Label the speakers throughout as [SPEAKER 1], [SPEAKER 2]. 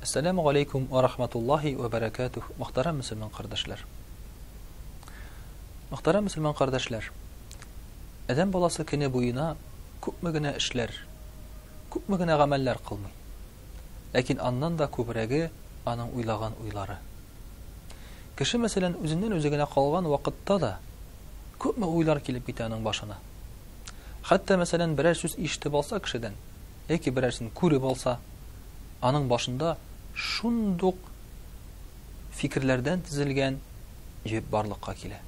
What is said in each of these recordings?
[SPEAKER 1] Әссәләмү галәйкүм вә рахматуллаһи вә бәрәкәтүһ, мөхтәрәм мөселман кардәшләр! Мөхтәрәм мөселман кардәшләр, адәм баласы көне буена күпме генә эшләр, күпме генә гамәлләр кылмый. Ләкин аннан да күбрәге аның уйлаган уйлары. Кеше, мәсәлән, үзеннән-үзе генә калган вакытта да күпме уйлар килеп китә аның башына. Хәтта, мәсәлән, берәр сүз ишетеп алса кешедән, яки берәрсен күреп алса, аның башында шундук фикерләрдән төзелгән җеп барлыкка килә.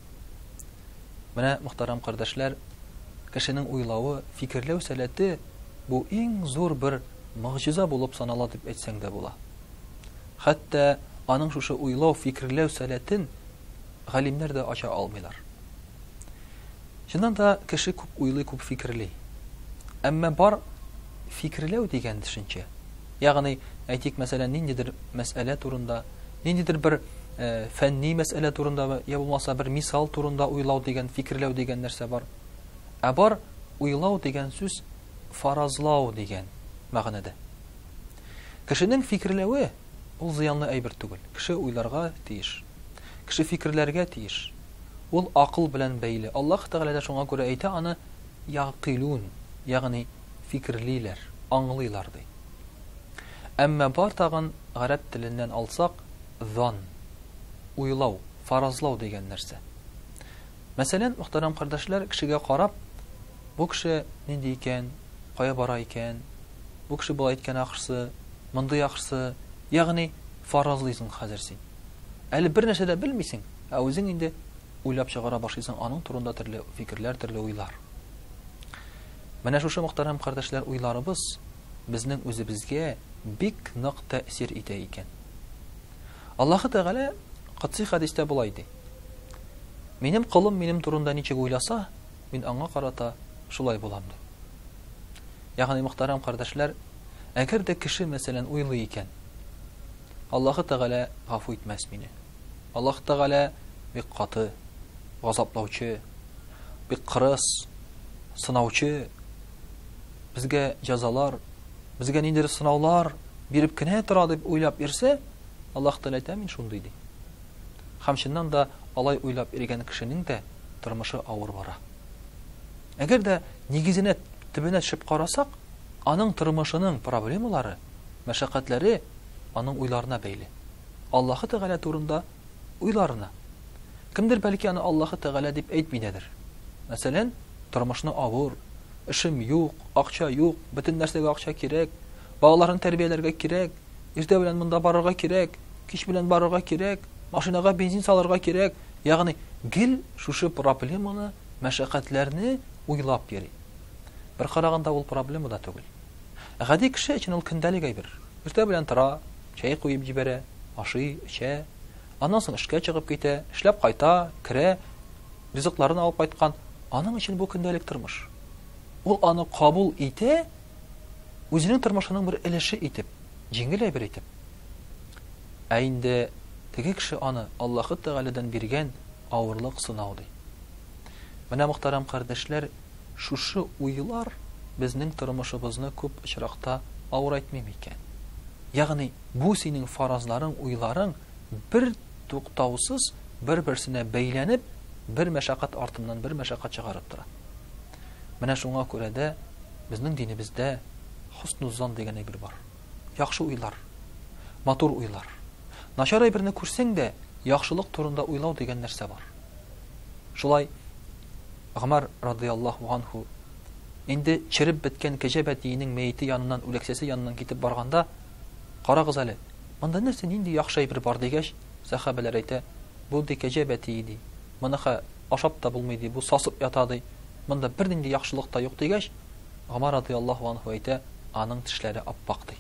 [SPEAKER 1] Менә, мөхтәрәм кардәшләр, кешенең уйлавы, фикерләү сәләте бу иң зур бер могҗиза булып санала дип әйтсәң дә була. Хәтта аның шушы уйлау, фикерләү сәләтен галимнәр дә ача алмыйлар. Чыннан да, кеше күп уйлый, күп фикерли. Әмма бар фикерләү дигән төшенчә. Ягъни, әйтик, мәсәлән, ниндидер мәсьәлә турында, ниндидер бер э, фәнни мәсьәлә турында, я булмаса бер мисал турында уйлау дигән, фикерләү дигән нәрсә бар. Ә бар уйлау дигән сүз фаразлау дигән мәгънәдә. Кешенең фикерләве ул зыянлы әйбер түгел. Кеше уйларга тиеш. Кеше фикерләргә тиеш. Ул акыл белән бәйле. Аллаһ Тәгалә дә шуңа күрә әйтә аны ягъкыйлун, ягъни фикерлиләр, аңлыйлар ди. Әмма бар тагын гарәп теленнән алсак, зан, уйлау, фаразлау дигән нәрсә. Мәсәлән, мөхтәрәм кардәшләр, кешегә карап, бу кеше нинди икән, кая бара икән, бу кеше болай иткән ахрысы, мондый ахрысы, ягъни фаразлыйсың хәзер син. Әле бер нәрсә дә белмисең, ә үзең инде уйлап чыгара башлыйсың аның турында төрле фикерләр, төрле уйлар. Менә шушы мөхтәрәм кардәшләр уйларыбыз безнең үзебезгә бик нык тәэсир итә икән. Аллаһы Тәгалә кодси хәдистә болай ди. Минем колым минем турында ничек уйласа, мин аңа карата шулай булам ди. Ягъни мөхтәрәм кардәшләр, әгәр дә кеше мәсәлән уйлый икән, Аллаһы Тәгалә гафу итмәс мине. Аллаһы Тәгалә бик каты, газаплаучы, бик кырыс, сынаучы, безгә җәзалар, безгә ниндидер сынаулар биреп кенә тора дип уйлап йөрсә, Аллаһ Тәгалә әйтә, мин шундый ди. Һәм чыннан да алай уйлап йөргән кешенең дә тормышы авыр бара. Әгәр дә нигезенә, төбенә төшеп карасак, аның тормышының проблемалары, мәшәкатьләре аның уйларына бәйле. Аллаһы Тәгалә турында уйларына. Кемдер бәлки аны Аллаһы Тәгалә дип әйтми дәдер. Мәсәлән, тормышны авыр, эшем юк, акча юк, бөтен нәрсәгә акча кирәк, балаларны тәрбияләргә кирәк, иртә белән монда барырга кирәк, кич белән барырга кирәк, машинага бензин салырга кирәк. Ягъни гел шушы проблеманы, мәшәкатьләрне уйлап йөри. Бер караганда ул проблема да түгел. Гади кеше өчен ул көндәлек әйбер. Иртә белән тора, чәй куеп җибәрә, ашый, эчә. Аннан соң эшкә чыгып китә, эшләп кайта, керә, ризыкларын алып кайткан. Аның өчен бу көндәлек тормыш. Ул аны кабул итә, үзенең тормышының бер өлеше итеп, җиңел әйбер итеп. Ә инде теге кеше аны Аллаһы Тәгаләдән биргән авырлык, сынау ди. Менә, мөхтәрәм кардәшләр, Шушы уйлар безнең тормышыбызны күп очракта авырайтмый микән? Ягъни, бу синең фаразларың, уйларың бер туктаусыз бер-берсенә бәйләнеп, бер мәшәкать артыннан бер мәшәкать чыгарып тора. Менә шуңа күрә дә безнең динебездә хөснуззан дигән әйбер бар. Яхшы уйлар, матур уйлар. Начар әйберне күрсәң дә, яхшылык турында уйлау дигән нәрсә бар. Шулай Гомәр радыяллаһу анһу инде череп беткән кәҗә бәтиенең мәете яныннан, үләксәсе яныннан китеп барганда, Карагыз әле, монда нәрсә, нинди яхшы әйбер бар, дигәч, сәхабәләр әйтә, Бу, ди, кәҗә бәтие, ди, моны хә ашап та булмый, ди, бу сасып ята, ди, монда бернинди яхшылык та юк, дигәч, Гомәр радыяллаһу анһу әйтә, Аның тешләре ап-ак, ди.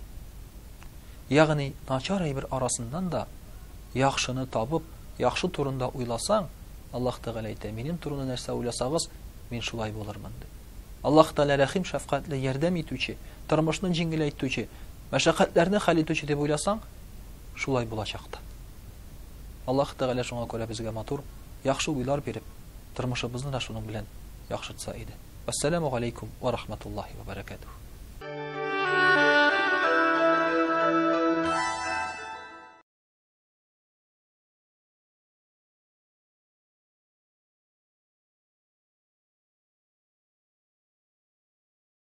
[SPEAKER 1] Ягъни, начар әйбер арасыннан да яхшыны табып, яхшы турында уйласаң, Аллаһ Тәгалә әйтә, Минем турында нәрсә уйласагыз, мин шулай булырмын, ди. Аллаһ Тәгалә рәхим-шәфкатьле, ярдәм итүче, тормышны җиңеләйтүче, мәшәкатьләрне хәл итүче дип уйласаң, шулай булачак та. Аллаһ Тәгалә шуңа күрә безгә матур, яхшы уйлар биреп, тормышыбызны да шуның белән яхшыртса иде. Вәссәламү галәйкүм вә рахматуллаһи вә бәрәкәтүһ.